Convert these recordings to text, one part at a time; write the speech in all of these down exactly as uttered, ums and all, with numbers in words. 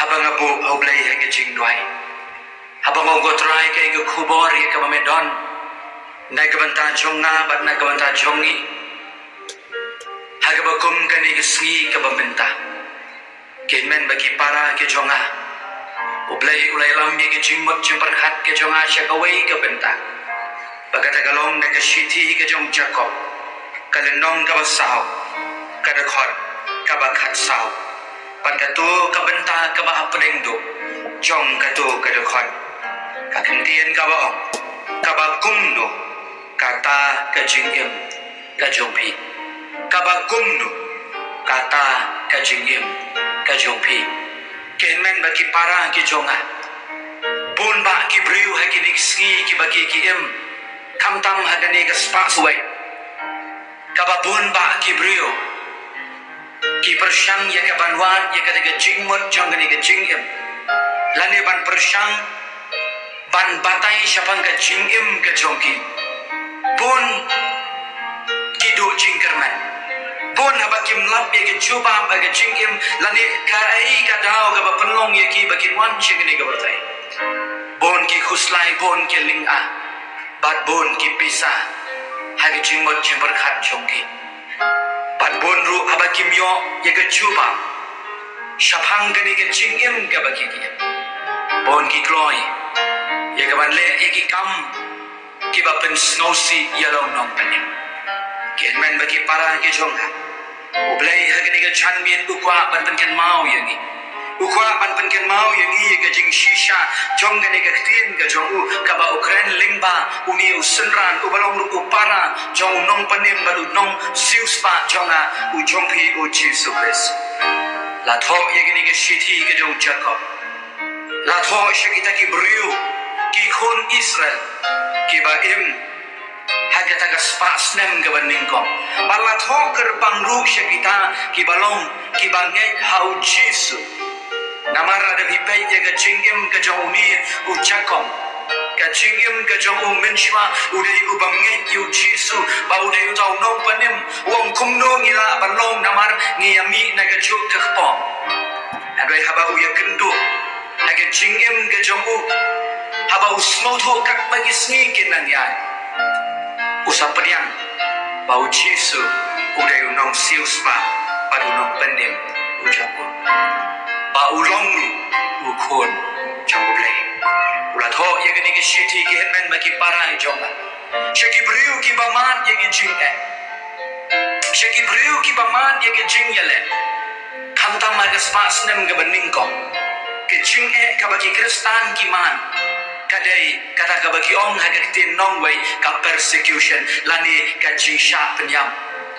Ba nga buh, ah Blei, ha ka jingduwai. Haba nga ong, ko Trai, kaei ka khubor ïa kaba me don na ka bynta jong nga bad na ka bynta jong ngi, ha kaba kum kane ka sngi kaba mynta. Ki hynmen bad ki para ki jong nga, U Blei u la ïalam ïa ka jingmut jingpyrkhat ka jong nga sha kawei ka bynta, ba kata ka long na ka shithi ka jong Jakob, ka lynnong kaba saw, ka dkhot kaba khatsaw. Bad kato ka bynta kaba hapdeng duh jong kato ka dkhot, ka ktien kaba ong, kaba kumno kata ka jingim ka jong phi. Kaba kumno kata ka jingim ka jong phi. Ki hynmen bad ki para ki jong nga, bun bah ki briew ha kine ki sngi kiba ki, ki im, khamtam ha kane ka spah suwai, kaba bun bah ki briew ki pyrshang ïa ka ban wad ïa kata ka jingmut jong kane ka jingim, lane ban pyrshang ban batai shaphang ka jingim ka jong ki. Bun ki duh jingkyrmen. Bun haba kim lap ïa ka jubab ha ka jingim, lane kaei ka daw kaba pynlong ïa ki ba kin wan sha kane ka pyrthei. Bun ki khuslai, bun ki lynga, bad bun ki pisa ha ka jingmut jingpyrkhat jong ki. Bad bun ruh haba kim ïoh ïa ka jubab shaphang kane ka jingim kaba ki, ki im, bun ki kloi ïa ka ban leh ïa ki kam kiba pynsngewsih ïa la u nongpynim. Ki hynmen bad ki para ki jong nga, U Blei ha kane ka janmiet u kwah ban pynkynmaw ïa ngi. U kwah ban pynkynmaw ïa ngi ïa ka jingshisha jong kane ka ktien ka jong u, kaba u kren lyngba une u synran uba long ruh u para jong u nongpynim bad u nongsiewspah jong nga, u jong phi, U Jisu Khrist. La thoh ïa kane ka shithi ka jong u Jakob, la thoh sha kita ki briew, ki khun Israel kiba im ha kata ka spah snem kaba nyngkong. Bad la thoh kyrpang ruh sha kita kiba long kiba ngeit ha U Jisu. Namar lada phi peit ïa ka jingim ka jong une u Jakob, ka jingim ka jong u mynshuwa, u dei u bym ngeit ïa U Jisu ba u dei uta u nongpynim. U ong, kumno ngi lah ban long, namar ngi ïa mih na kajuh ka kpoh. Hynrei haba u ïakynduh ha ka jingim ka jong u, haba u sngewthuh katba ki sngi kin nang ïaid, u sa pdiang ba U Jisu u dei u nongsiewspah bad u nongpynim u jong u, ba u long u khun jong U Blei. U la thoh ïa kane ka shithi, ki hynmen bad ki para jong nga, sha ki briew kiba mad ïa ki jingeh, sha ki briew kiba mad ïa ki jingïaleh. Khamtam ha ka spah snem kaba nyngkong, ka jingeh kaba ki Khristan ki mad ka dei kata kaba ki ong ha ka ktien nongwei ka persecution, lane ka jingshah pynïap.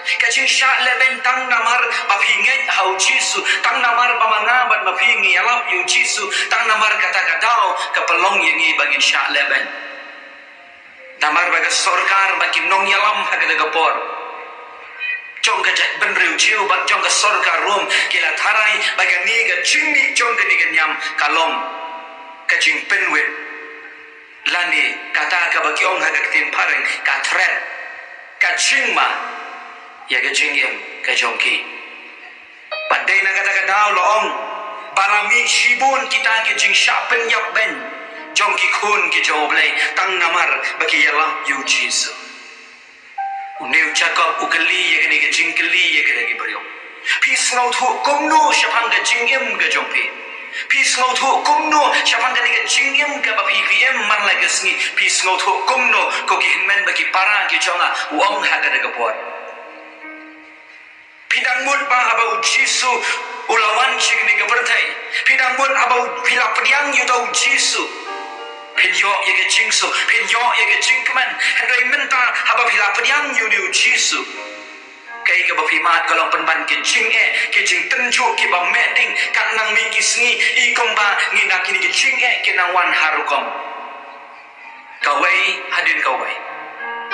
Ka jingshah lehbeiñ tang namar ba phi ngeit ha U Jisu, tang namar ba ma nga bad ma phi ngi ïalap ïa U Jisu, tang namar kata ka daw ka pynlong ïa ngi ba ngin shah lehbeiñ. Namar ba ka sorkar bad ki nongïalam ha kata ka por jong ka jaitbynriew Jiw bad jong ka sorkar Rom ki la tharai ba kane ka jingmih jong kane ka niam ka long ka jingpynwit, lane kata kaba ki ong ha ka ktien phareng ka threat, ka jingma ïa ka jingim ka jong ki. Bad dei na kata ka daw la ong ba la mih shibun kita ki jingshah pynïap beiñ jong ki khun ki jong U Blei tang namar ba ki ïalap ïa U Jisu. Une u Jakob u kylli ïa kane ka jingkylli ïa kita ki briew. Phi sngewthuh kumno shaphang ka jingim ka jong phi? Phi sngewthuh kumno shaphang kane ka jingim kaba phi, phi im man la ka sngi? Phi sngewthuh kumno, ko ki hynmen bad ki para ki jong nga, u ong ha kata ka por. Phi dang mut ba haba U Jisu u la wan sha kane ka pyrthei, phi dang mut haba u, phi la pdiang ïa uta U Jisu, phin ïoh ïa ka jingsuk, phin ïoh ïa ka jingkmen. Hynrei mynta haba phi la pdiang ïa une U Jisu, kaei kaba phi mad ka long pynban ki jingeh, ki jingtynjuh kiba meh ding. Kat nang mih ki sngi, i kumba ngi na kine ki jingeh ki nang wan ha rukom. Kawei hadien kawei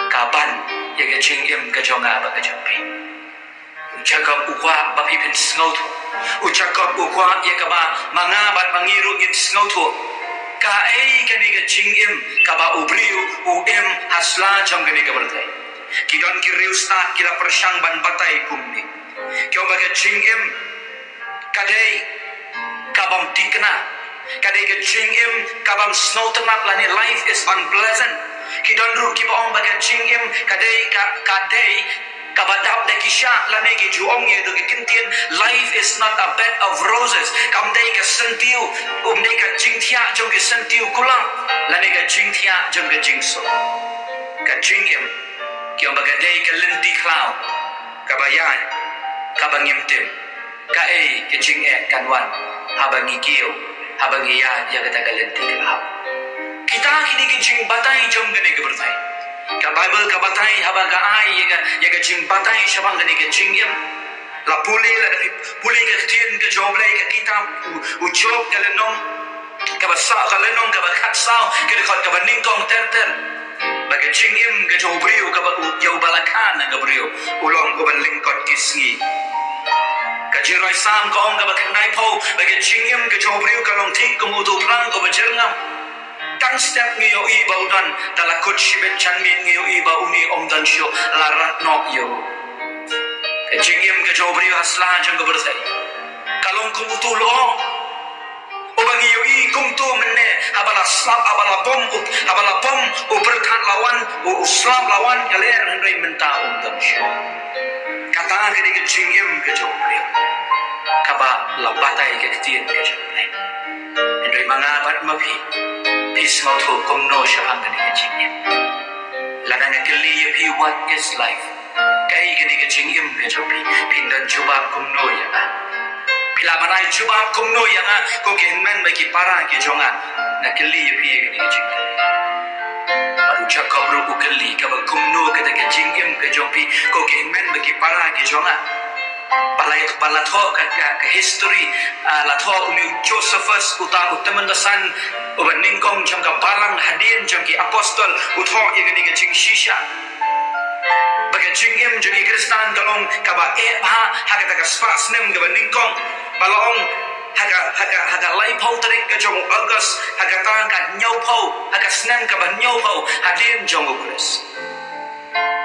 ka ban ïa ka jingim ka jong nga bad ka jong phi. U Jakob u kwah ba phi phin sngewthuh. U Jakob u kwah ïa kaba ma nga bad ma ngi ruh ngin sngewthuh. Kaei kane ka jingim kaba u briew u im ha sla jong kane ka pyrthei? Ki don ki riewstad ki la pyrshang ban batai kumne. Ki ong ba ka jingim ka dei ka bym thikna. Ka dei ka jingim ka bym sngewtynnat lane life is unpleasant. Ki don ruh kiba ong ba ka jingim ka dei ka, ka dei kaba dap da ki shah lane ki ju ong ïa ki ktien, life is not a bed of roses. Kam dei ka syntiew, um dei ka jingthiah jong ki syntiew kular lane ka jingthiah jong ka jingsuk. Ka jingim ki ong ba ka dei ka lynti khlaw kaba ïaid, kaba ngim tip kaei ka jingeh kan wan haba ngi kiew, haba ngi ïaid ïa kata ka lynti khlaw. Kita kine ki jingbatai jong kane ka pyrthei. Ka Baibl ka batai haba ka ai ïa ka, ïa ka jingbatai shaphang kane ka jingim. La pule, la pule ka ktien ka jong U Blei, ka kitab u, u Job, ka lynnong kaba saw, ka lynnong kaba khatsaw, ka dkhot kaba nyngkong ter ter, ba ka jingim ka jong u briew, kaba u, ïa uba la kha na ka briew, u long uba lyngkot ki sngi. Ka jingrwai Salm ka ong kaba khyndai phew ba ka jingim ka jong u briew ka long thik kum uto u phlang uba jyrngam. Tang step ngi ïohi ba u don, da la kut shibit janmiet ngi ïohi ba une um don shuh, la rat noh ïa u. Ka jingim ka jong u briew ha sla jong ka pyrthei ka long kum uto u lyoh uba ngi ïohi kumto mynne, haba la slap, haba la bom u, haba la bom u pyrkhat la wan, u, u slap la wan ka lyer, hynrei mynta um don shuh. Kata ka dei ka jingim ka jong u briew kaba la batai ka ktien ka jong u Blei. Hynrei ma nga bad ma phi, phi sngewthuh kumno shaphang kane ka jingim? Lada nga kylli ïa phi, what is life? Kaei kane ka jingim ka jong phi? Phin don jubab kumno ïa nga? Phi lah ban ai jubab kumno ïa nga, ko ki hynmen bad ki para ki jong nga? Nga kylli ïa phi ïa kane ka jingkylli. Bad u Jakob ruh u kylli kaba kumno kata ka jingim ka jong phi, ko ki hynmen bad ki para ki jong nga? Ba la, ba la thoh ka, ka, ka history, ah, la thoh une u Josephus, uta u tymmen basan uba nyngkong jong ka balang hadien jong ki apostol, u thoh ïa kane ka jingshisha. Ba ka jingim jong ki Khristan ka long kaba eh bha ha kata ka spah snem kaba nyngkong. Ba la ong ha ka, ha ka, ha ka laiphew tarik ka jong u August, ha kata ka hynñiewphew, ha ka snem kaba hynñiewphew hadien jong u Khrist.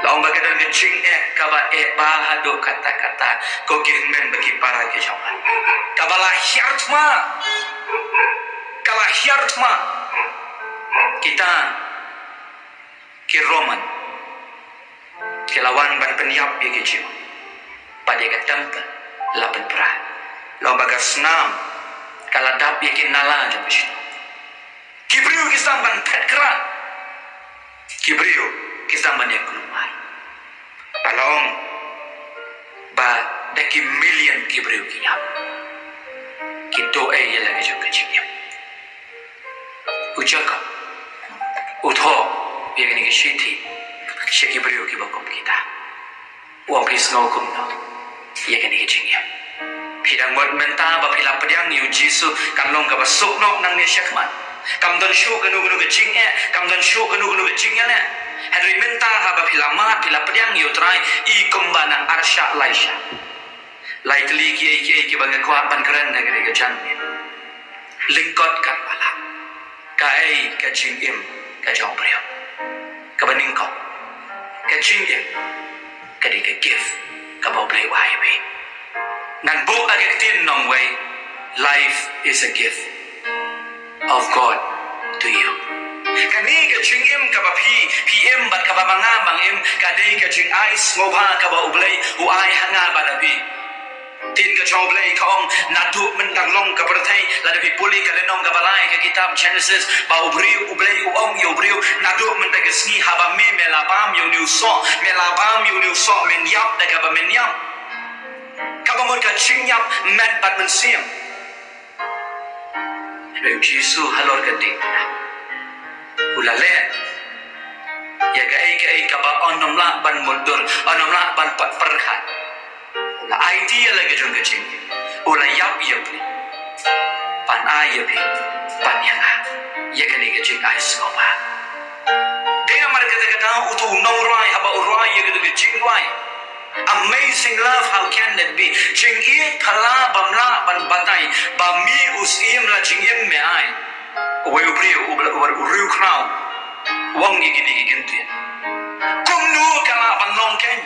La ong ba ka don ka jingeh kaba eh bha haduh katta katta, ko ki hynmen bad ki para ki jong nga. Kaba la hiar thma, ka la hiar thma. Kita ki Roman ki la wan ban pynïap ïa ki Jiw. Pat ïa ka templ la pynpra. La ong ba ka snam ka la dap ïa ki nala jong ka shnong. Ki briew ki sdang ban phet kra. Ki briew ki sdang ban ïa kulmar. Ba la ong ba da ki million ki briew ki ïap. Ki duh ei ïa la ka jong ka jingim. U Jakob u thoh ïa kane ka shithi sha ki briew kiba kum kita. U ong phi sngew kumno ïa kane ka jingim? Phi dang mut mynta ba phi la pdiang ïa u Jisu kan long kaba suk noh nangne shakhmat? Kam don shuh kano kano ka jingeh, kam don shuh kano kano ka jingïaleh. Hynrei mynta haba phi la mad, phi la pdiang ïa u Trai, i kumba nang arshah laishah. Lai tylli kiei kiei kiba nga kwah ban kren ha kane ka janmiet. Lyngkot katba lah, kaei ka jingim ka jong u briew? Kaba nyngkong, ka jingim ka dei ka gift kaba U Blei u ai ïa phi. Ngan buh ha ka ktien nongwei, life is a gift of God to you. Kane ka jingim kaba phi, phi im bad kaba ma nga ma nga im, ka dei ka jingai sngewbha kaba U Blei u ai ha nga bad ha phi. Ktien ka jong U Blei ka ong, naduh mynta ka long ka pyrthei, lada phi pule ka lynnong kaba lai ka kitab Genesis, ba u briew, U Blei u ong ïa u briew, naduh mynta ka sngi haba me, me la bam ïa une u soh, me la bam ïa une u soh, men ïap da kaba men ïap. Kaba mut ka jingïap met bad mynsiem. Hynrei u Jisu halor ka diengphna u la leh ïa kaei kaei kaba un ym lah ban mutdur, un ym lah ban pat pyrkhat. U la aiti ïa la ka jong ka jingim. U la ïap ïa phi, ban ai ïa phi, ban ïa nga ïa kane ka jingai sngewbha. Dei namar kata ka daw uto u nongrwai haba u rwai ïa kata ka jingrwai, Amazing love, how can that be? Jingïeit phylla bym lah ban batai, ba me u Syiem la jingim me ai. Uwei u briew, u bla-, u riewkhraw u ong ïa kine ki kyntien. Kumno ka lah ban long kein?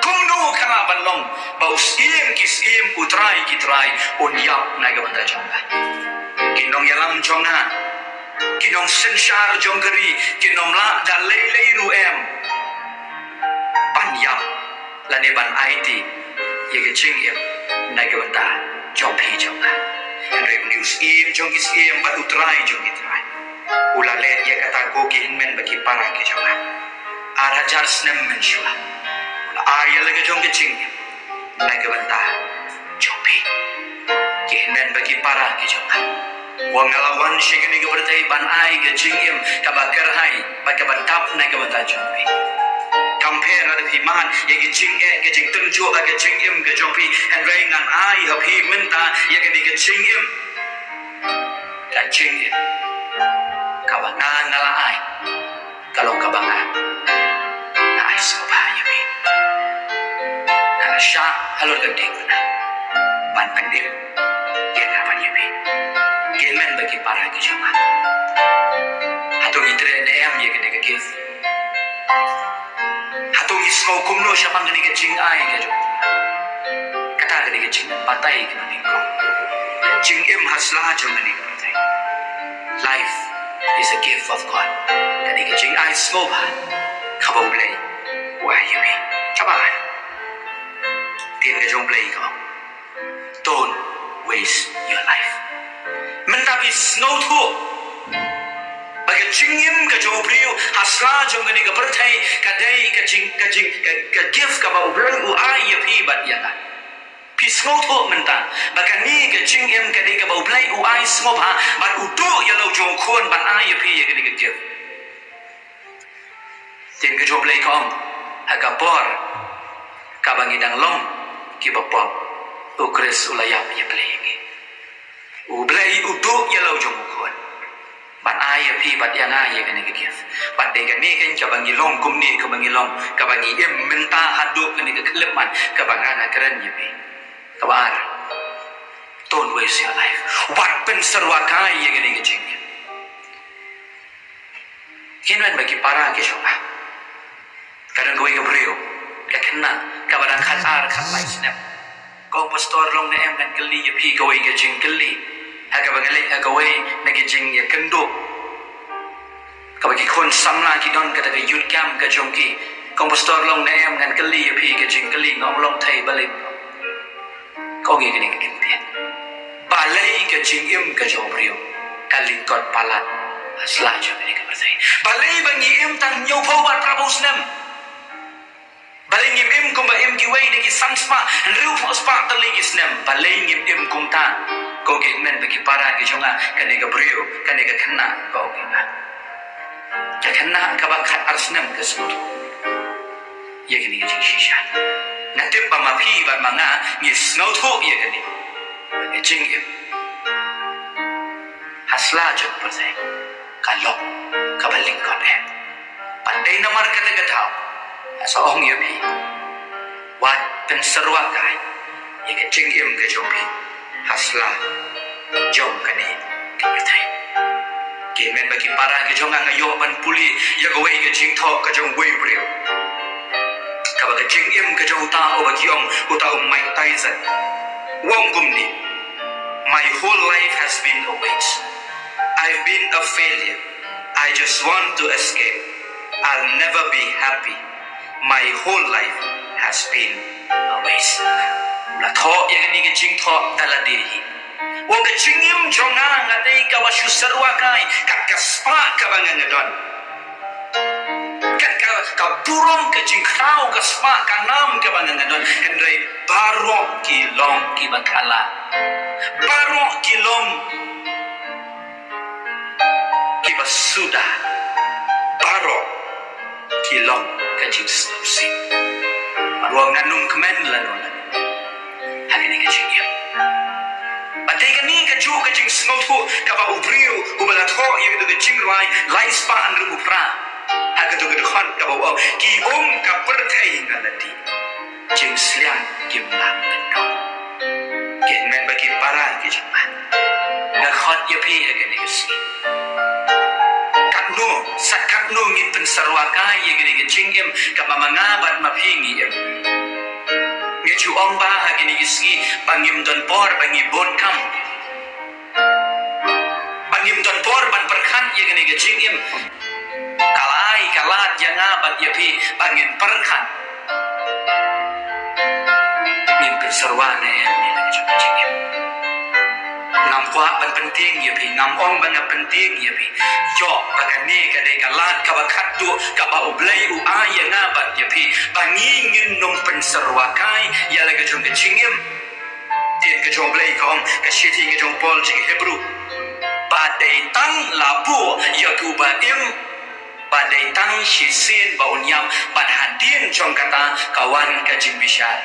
Kumno Ka lah ban long ba u Syiem ki syiem, u Trai ki trai un ïap na ka bynta jong nga. Ki nongïalam jong nga, ki nongsynshar jong ka ri, kin ym lah da lei lei ruh em ban ïap lane ban aiti ïa ka jingim na ka bynta jong phi jong nga. Hynrei une u Syiem jong ki syiem bad u Trai jong ki trai u la leh ïa kata ko, ki hynmen bad ki para ki jong nga. Ar hajar snem mynshuwa u la ai ïa la ka jong ka jingim na ka bynta jong phi, ki hynmen bad ki para ki jong nga. Wat nga la wan sha kane ka pyrthei ban ai ka jingim kaba kyrhai bad kaba dap na ka bynta jong phi. Kam pher lada phi mad ïa ka jingeh, ka jingtynjuh ha ka jingim ka jong phi, hynrei ngan ai ha phi mynta ïa kane ka jingim, ka jingim kaba nga, nga la ai. Ka long kaba nga, nga ai sngewbha ïa phi. Nga la shah halor ka diengphna ban pynim ïa nga bad ïa phi, ki hynmen bad ki para ki jong nga. Hato ngi treh ne em ïa kane ka gift? Hato ngi sngew kumno shaphang kane ka jingai ka jong phi? Kata kane ka jingbatai kaba nyngkong, jingim ha sla jong kane ka pyrthei. Life is a gift of God. Kane ka jingai sngewbha kaba U Blei u ai ïa phi. Kaba ar, ktien ka jong U Blei ka ong, "Don't waste your life." Mynta phi sngewthuh ba ka jingim ka jong u briew ha sla jong kane ka pyrthei ka dei ka jing, ka jing, ka, ka gift kaba U Blei u ai ïa phi bad ïa nga. Phi sngewthuh mynta ba kane ka jingim ka dei kaba U Blei u ai sngewbha bad u duh ïa la u jong u khun ban ai ïa phi ïa kane ka gift. Ktien ka jong U Blei ka ong, ha ka por kaba ngi dang long kiba pop, U Khrist u la ïap ïa phi ïa ngi. U Blei u duh ïa la u jong u khun ban ai ïa phi bad ïa nga ïa kane ka gift. Bad dei kane keiñ kaba ngi long kumne, kaba ngi long, kaba ngi im mynta haduh kane ka khyllipmat kaba nga, nga kren ïa phi. Kaba ar, don't waste your life. Wat pynsyrwa kai ïa kane ka jingim. Ki hynmen bad ki para ki jong nga, ka don kawei ka briew, ka khynnah kaba dang khatar khatlai snem. Ko pastor, long ne em ngan kylli ïa phi kawei ka jingkylli, ha kaba nga leit ha kawei na ki jingïakynduh kaba ki khun samla ki don, kata ka youth camp ka jong ki. Ko pastor, long ne em ngan kylli ïa phi ka jingkylli? Nga ong, long thei, balei? Ka ong ïa kane ka kyntien, balei ka jingim ka jong u briew ka lyngkot palat ha sla jong kane ka pyrthei? Balei ba ngi im tang hynñiewphew bad phraphew snem? Balei ngim im kumba im kiwei da ki san spah, hynriewphew spah tylli ki snem? Balei ngim im kumta? Ko ki hynmen bad ki para ki jong nga, kane ka briew, kane ka khynnah ka ong ïa nga. Ka khynnah kaba khatar snem ka sngewthuh ïa kane ka jingshisha. Nga tip ba ma phi bad ma nga ngi sngewthuh ïa kane ka jingim ha sla jong ka pyrthei ka long kaba lyngkot eh. Bad dei namar kata ka daw nga sa ong ïa phi, wat pynsyrwa kai ïa ka jingim ka jong phi ha sla jong kane ka pyrthei. Ki hynmen bad ki para ki jong nga, nga ïoh ban pule ïa kawei ka jingthoh ka jong uwei u briew, kaba ka jingim ka jong uta uba ki ong uta u Mike Tyson, u ong kumne, "My whole life has been a waste. I've been a failure. I just want to escape. I'll never be happy. My whole life has been a waste." U la thoh ïa kane ka jingthoh da lade hi. U ong, ka jingim jong nga, nga dei kaba shu syrwa kai kat ka spah kaba nga, nga don. Kat ka, ka burom, ka jingkhraw, ka spah ka nam kaba nga, nga don. Hynrei baroh ki long kiba kala. Baroh ki long kiba suda. Baroh ki long ka jingsngewsih. Baroh ngan ym kmen lano lano ha kane ka jingim. Bad dei kane kajuh ka jingsngewthuh kaba u briew uba la thoh ïa kata ka jingrwai lai spah hynriewphew phra ha kata ka dkhot kaba u ong, "Ki um ka pyrthei nga la dih, jingsliang kim lah ban don." Ki hynmen bad ki para ki jong nga, nga khot ïa phi ha kane ka sngi, katno, sa katno ngin pynsyrwa kai ïa kane ka jingim kaba ma nga bad ma phi ngi im. Ngi ju ong ba ha kine ki sngi ba ngim don por ba ngi bun kam, ba ngim don por ban pyrkhat ïa kane ka jingim. Ka la ai ka lad ïa nga bad ïa phi ba ngin pyrkhat. Ngin pynsyrwa ne em ïa kane ka jingim? Ngam kwah ban pyntieng ïa phi, ngam ong ba nga pyntieng ïa phi. Ïoh ba kane ka dei ka lad kaba khatduh kaba U Blei u ai ïa nga bad ïa phi, ba ngi ngin nym pynsyrwa kai ïa la ka jong ka jingim. Ktien ka jong U Blei ka ong, ka shithi ka jong u Paul sha ki Hebru, ba dei tang la buh ïa uba im, ba dei tang shisien ba un ïap, bad hadien jong kata ka wan ka jingbishar.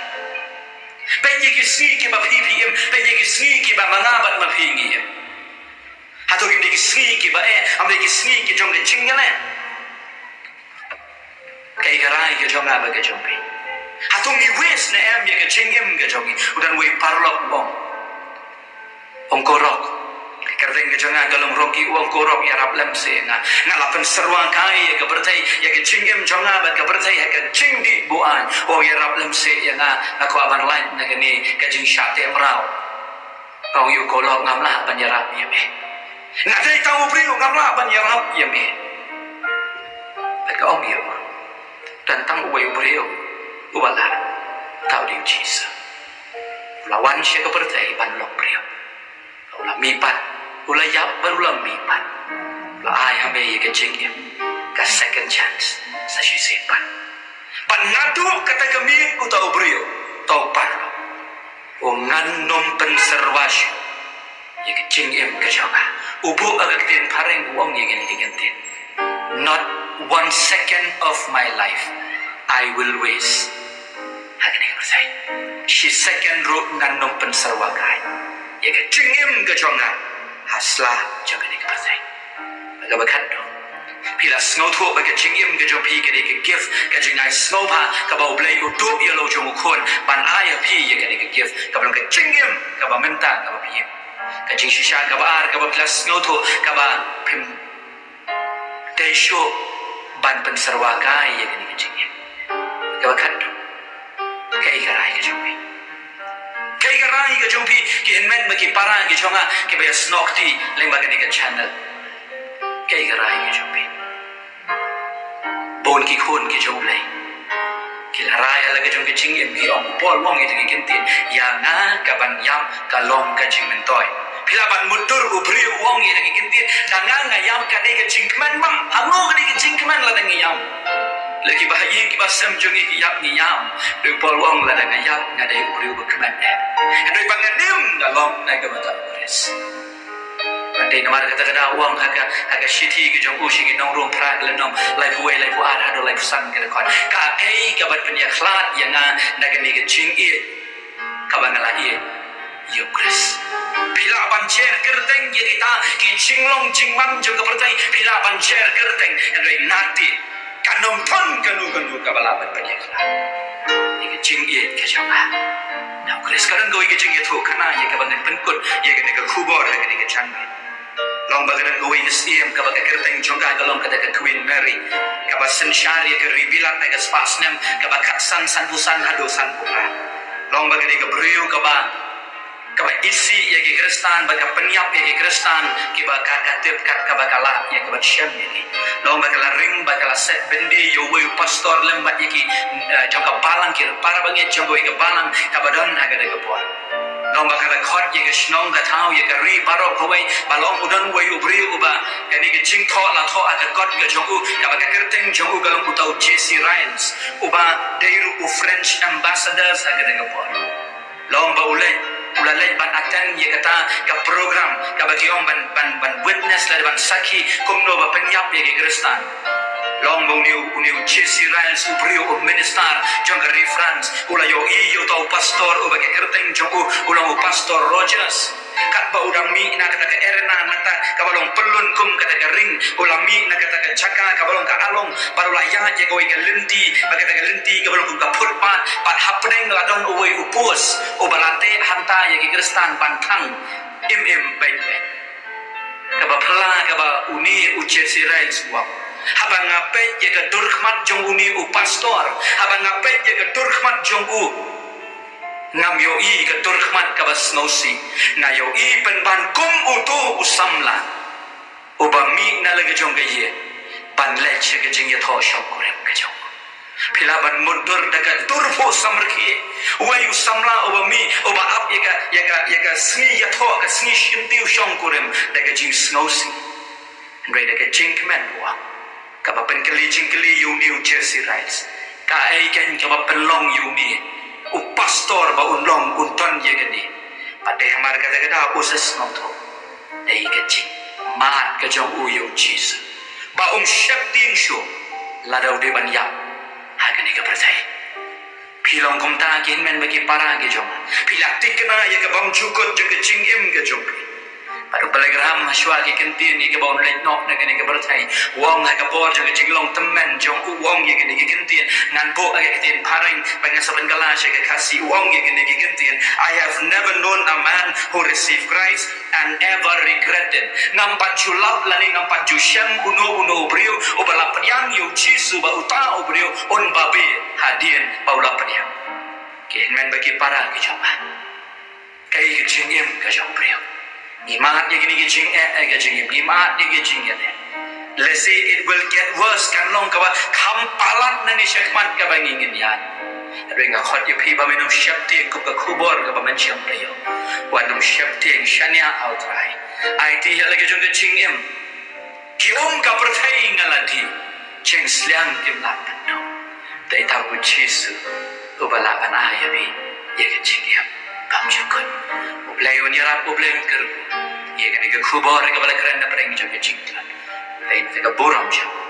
Peit ïa ki sngi kiba phi phi im, peit ïa ki sngi kiba ma nga bad ma phi ngi im. Hato kim dei ki sngi kiba eh, ym dei ki sngi ki jong ka jingïaleh? Kaei ka rai ka jong nga bad ka jong phi? Hato ngi waste ne em ïa ka jingim ka jong ngi? U don uwei u paralok u ong, ong ko rok, ka kyrteng ka jong nga ka long Rocky, u ong ko rok, ïarap lem seh ïa nga. Nga la pynsyrwa kai ïa ka pyrthei, ïa ka jingim jong nga bad ka pyrthei ha ka jingdih buain. U ong ïarap lem seh ïa nga, nga kwah ban lait na kane ka jingshah teh mraw. Ka ong ïa u ko lok, ngam lah ban ïarap ïa me. Nga dei tang u briew, ngam lah ban ïarap ïa me. Bad ka ong ïa u, don tang uwei u briew uba lah, uta u dei u Jisu. U la wan sha ka pyrthei ban long briew. U la mihpat, u la ïap bad u la mihpat. U la ai ha me ïa ka jingim, ka second chance, sa shisien pat. Bad naduh kata ka miet uta u briew, uta u paralok, u ong ngan nym pynsyrwa shuh ïa ka jingim ka jong nga. U buh ha ka ktien phareng u ong ïa kane ka ktien, "Not one second of my life I will waste ha kane ka pyrthei. Shi second ruh ngan nym pynsyrwa kai ïa ka jingim ka jong nga ha sla jong kane ka pyrthei." Kaba khatduh, phi la sngewthuh ba ka jingim ka jong phi ka dei ka gift, ka jingai sngewbha kaba U Blei u duh ïa la u jong u khun ban ai ha phi ïa kane ka gift, kaba long ka jingim kaba mynta kaba phi im. Ka jingshisha kaba ar kaba phi la sngewthuh kaba phim dei shuh ban pynsyrwa kai ïa kane ka jingim. Kaba khatduh, kaei ka rai ka jong phi? Kaei ka rai ka jong phi, ki hynmen bad ki para ki jong nga kiba ïasnoh kti lyngba kane ka channel? Kaei ka rai ka jong phi? Bun ki khun ki jong U Blei ki la rai ha la ka jong ka jingim, ki ong, u Paul u ong ïa kine ki ktien, "Ïa nga kaban ïap ka long ka jingmyntoi." Phi lah ban mutdur u briew u ong ïa kine ki ktien, "Da nga nga ïap ka dei ka jingkmen bha." Hangne ka dei ka jingkmen lada ngi ïap. La kiba ha ïing kiba sem jong ngi ki ïap ngi ïam. Dei u Paul u ong, "Lada nga ïap nga dei u briew ba kmen eh. Hynrei ba nga im nga long na ka bynta u Khrist." Bad dei namar kata ka daw u ong ha ka, ha ka shithi ka jong u sha ki nong Rom phra ka lynnong laiphew wei, laiphew ar haduh laiphew san ka dkhot, "Kaei kaban pynïakhlad ïa nga na kane ka jingïeit kaba nga la ïeit ïa u Khrist?" Phi lah ban jer kyrteng ïa kita ki jinglong jingman jong ka pyrthei, phi lah ban jer kyrteng, hynrei naduh kan ym don kano kano kaba lah ban pynïakhlad ïa ka jingïeit ka jong nga na u Khrist. Ka don kawei ka jingïathuhkhana ïa kaba ngan pynkut ïa kane ka khubor ha kane ka janmiet. Long ba ka don kawei ka syiem kaba ka kyrteng jong ka ka long kata ka Queen Mary, kaba synshar ïa ka ri Bilat ha ka spah snem kaba khatsan sanphew san haduh sanphew phra. Long ba ka dei ka briew kaba, kaba isih ïa ki Khristan, ba ka pynïap ïa ki Khristan kiba ka, ka tip kat kaba ka lah ïa kaba shem ïa ki. Long ba ka la ring, ba ka la set byndi ïa uwei u pastor lem bad ïa ki, eh, jong ka balang, ki para bangeit jong kawei ka balang kaba don ha kata ka por. Long ba ka la khot ïa ka shnong ka thaw ïa ka ri baroh kawei, ba long u don uwei u briew uba kane ka jingthoh la thoh ha ka kot ka jong u, kaba ka kyrteng jong u ka long uta u J C Ryle, uba dei ruh u French ambassador ha kata ka por. Long ba u leit, u la leit ban attend ïa kata ka program kaba ki ong ban, ban, ban witness lane ban sakhi kumno ba pynïap ïa ki Khristan. Long ba une u, une u J C Ryle, u briew u minister jong ka ri France, u la ïohi ïa uta u pastor uba ka kyrteng jong u u long u Pastor Rogers. Katba u dang mih na kata ka arena, na kata kaba long pyllun kum kata ka ring, u la mih na kata ka jaka kaba long ka along, bad u la ïaid ïa kawei ka lynti, bad kata ka lynti kaba long kum ka footpath, bad hapdeng la don uwei u post uba la teh hangta ïa ki Khristan ban thang im im beit beit. Kaba phylla kaba une u J C Ryle u ong, haba nga peit ïa ka dur khmat jong une u pastor, haba nga peit ïa ka dur khmat jong u, Ngam ïohi ka dur khmat kaba sngewsih. Nga ïohi pynban kum uto u samla uba mih na la ka jong ka ïing ban leit sha ka jingïathoh shongkurim ka jong u. Phi lah ban mutdur da ka dur phuh samrkhie. Uwei u samla uba mih, uba ap ïa ka, ïa ka, ïa ka sngi ïathoh, ka sngi shim tiew shongkurim da ka jingsngewsih. Hynrei da ka jingkmen u ong, kaba pynkylli jingkylli ïa une u Jesse Riles, kaei kein kaba pynlong ïa une u pastor ba un long, un don ïa kane? Bad dei hamar kata ka daw u sa sngewthuh, dei ka jingmad ka jong u ïa u Jisu, ba um sheptieng shuh lada u dei ban ïap ha kane ka pyrthei. Phi long kumta, ki hynmen bad ki para ki jong nga? Phi la thikna ïa ka bymjukut jong ka jingim ka jong phi? Bad u Billy Graham, hashwa ki kyntien ïa kaba un leit noh na kane ka pyrthei, u ong ha ka por jong ka jinglong tymmen jong u, u ong ïa kine ki kyntien. Ngan buh ha ka ktien phareng bad ngan sa pynkylla sha ka Khasi. U ong ïa kine ki kyntien: "I have never known a man who received Christ and ever regretted." Ngam pat ju lap lane ngam pat ju shem uno uno u briew uba la pdiang ïa u Jisu ba uta u briew un babe hadien ba u la pdiang. Ki hynmen bad ki para ki jong nga, kaei ka jingim ka jong u briew? Ngi mad ïa kine ki jingeh, eh, ka jingim, ngi mad ïa ki jingeh. Lehse it will get worse, kan long kaba kham palat nangne shakhmat kaba ngi ngin ïaid. Hynrei nga khot ïa phi ba men ym sheptieng kum ka khubor kaba mynsiem taïew. Wat nym sheptieng, shaniah ha U Trai. Aiti ïa la ka jong ka jingim. Ki um ka pyrthei nga la dih, jingsliang kim lah ban duh. Dei tang u Jisu uba lah ban ai ïa phi ïa ka jingim bymjukut. U Blei un ïarap, U Blei un kyrkhu ïa kane ka khubor kaba la kren na pdeng jong ka jingtlot. Dei na ka burom jong u.